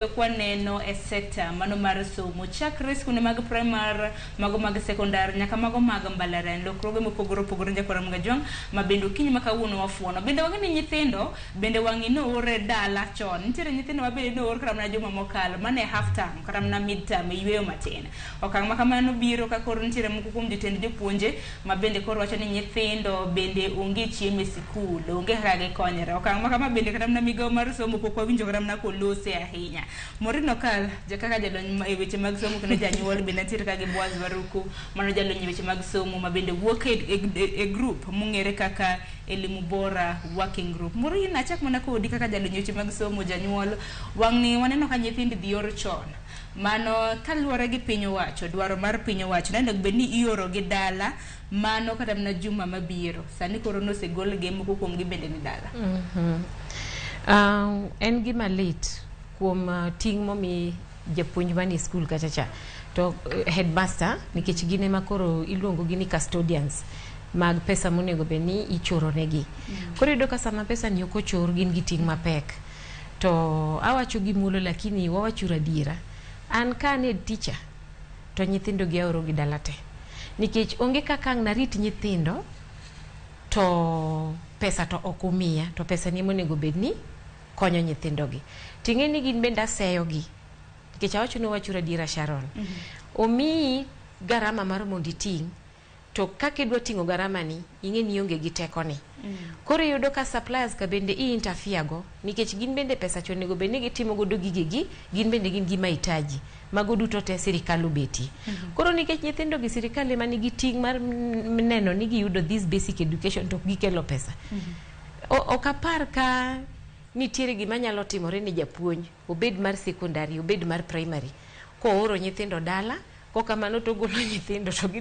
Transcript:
Kwaneno e sekta mano mar somo chakre skunde mag primar, mago mag sekondar nyaka mago mag mbalariany, lokruoge mopogore opogore njakwara Mgajwang' ma bende okinyi ma kawuono wafuono. Bende wang'e ni nyithindo bende wang'i noor e dala chon. Nitiere nyithindo ma bende noor kata mana juma mokalo, mane half term kata mana mid term e yueyo matin. Okang' ma kamano biro ka koro nitiere moko kuom jotend jopuonje ma bende koro wacho ni nyithindo bende onge chiemo e sikul, onge kaka gikonyre. Okang' ma kama bende kata mana migawo mar somo pok wawinjo kata mana kolose ahinya. Maureen Okal, kaka jalony e weche mag somo kendo janyuol bende nitiere ka gi Boaz Waruku, mano jalony e weche mag somo ma bende wuok e group mong'ere kaka Elimu Bora Working Group. Maureen, achak mana kodi kaka jalony e weche mag somo, janyuol. Wang'ni waneno ka nyithindo dhi or chon. Mano kaluwore gi piny owacho, dwaro mar piny owacho, neno bed ni ioro gi dala mano kata mana juma mabiro. Sani koro nosegol gi moko kuom gi bende ni dala. En gima lit kuom ting' momi japuonj manie skul kacha cha to headmaster, nikech gin ema koro iluongo gi ni custodians mag pesa monego bed ni ichoro negi. Koro iyudo ka sama pesa ni ok ochor, gin gi ting' mapek. To awacho gi muolo, lakini wawachuru adiera. An ka an head teacher to nyithindo gi aoro gi dala te. Nikech onge kaka ang' narit nyithindo to pesa to ok umiya, to pesa ni monego bed ni konyo nyithindo gi. Ting'e ni gin bende aseyo gi. Nikech awacho ni wachuru adiera, Sharon. Omiyi garama mar mondo iting', to kaka idwa ting'o garama ni, ing'e ni ionge gi teko ni. Koro iyudo ka suppliers ka bende i interfere go, nikech gin bende pesa cha onego bed ni gitimo godo gigegi, gin bende gin gi mahitaji. Mago duto te sirikal obetie. Koro nikech nyithindo gi sirikal ema nigi ting' mar neno ni giyudo this basic education to ok gikelo pesa. Ok apar ka nitiere gima nyalo timore ni japuonj, obed mar secondary, obed mar primary, kooro nyithindo dala, kokamano to ogolo nyithindo to